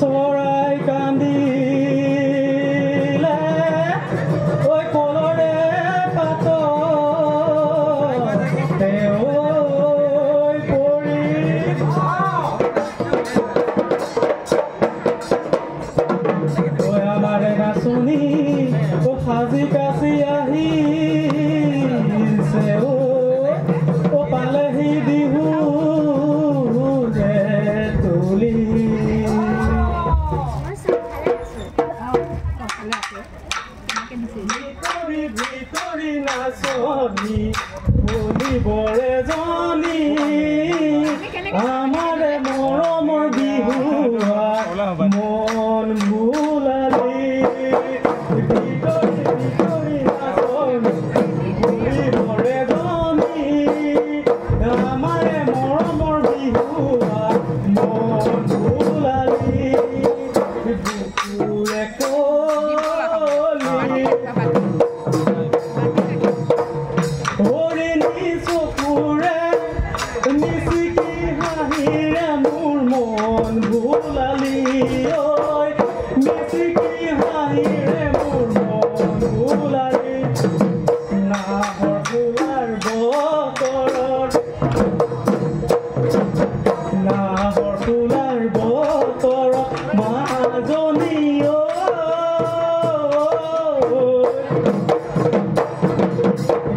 চৰাই কান্দিলে ঐ কলৰে পাত পৰি আমাৰে নাচনী সাজি কাচি আহিছে অ পালেহি বিহু তুলি। ভিতৰি নাচনী বলিবৰে জনী আমাৰে মৰমৰ বিহুৱা মন ভুলালি। ভিতৰি ভিতৰি নাচনী বলিবৰে জনী আমাৰে মৰমৰ বিহুৱা মন ভুলালি। বুকুৰে কলি হৰিণী চকুৰে মিচিকি হাঁহিৰে মোৰ মন ভুলালি ঐ, মিচিকি হাঁহিৰে মোৰ মন ভুলালি। নাহৰ ফুলাৰ বতৰত, নাহৰ ফুলাৰ বতৰত মাজনী ঐ,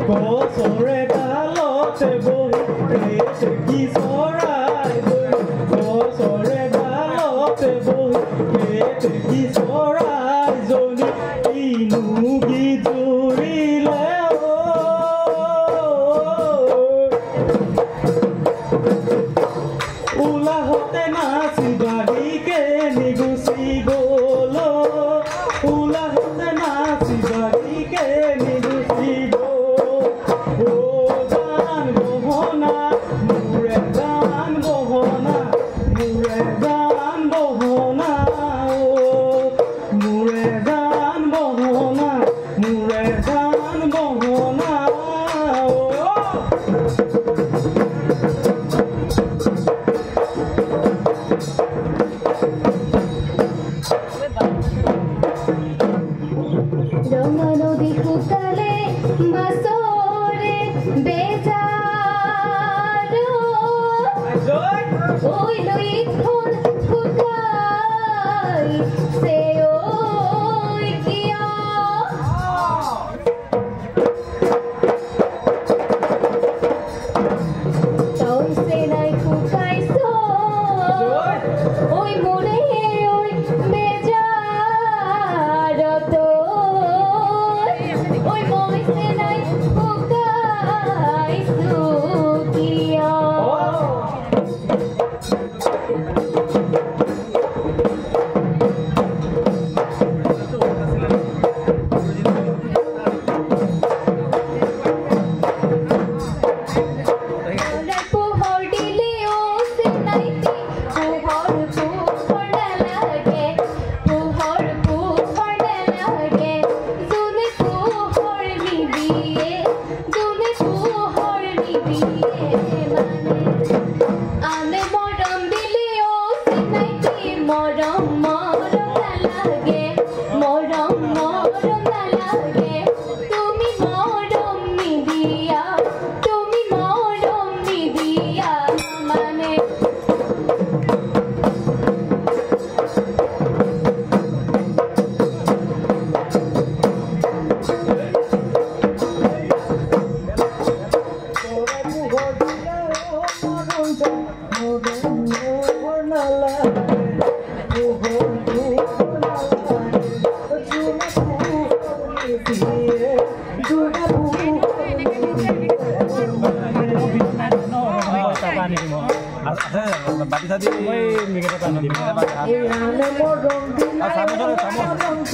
গছৰে ডালতে বহি কেতেকী চৰাই, গছৰে ডালতে বহি কেতেকী চৰাই জনী কিনো গীত জুৰিলে। উলাহতে নাচি বাগি কেনি গুচি গ'ল, উলাহতে নাচি বাগি কেনি গুচি গ'ল। ও গান গহনা মোৰে গান গহনা, মোৰে গান গহনা, ও মোৰে গান গহনা, মোৰে গান গহনা। ৰঙা নদী শুকালে মাছৰে বেজাৰ, ঐ লুইতখন শুকাইছে ঐ কিয়? তই চেনাই শুকাইছ ঐ মোৰে ঐ বেজাৰত, ঐ মই চেনাই শুকাইছো কিয়? পোহৰ দিলেও চিনাইটি পোহৰ পোহৰ নালাগে, পোহৰ পোহৰ নালাগে। যোনে পোহৰ নিদিয়ে, যোনে পোহৰ নিদিয়ে মানে আনে মৰম দিলেও চিনাইটি মৰম মৰম নালাগে, মৰম মৰম নালাগে। তুমি মৰম নিদিয়া, তুমি মৰম নিদিয়া মানে। বাতি চাতি চামুচ।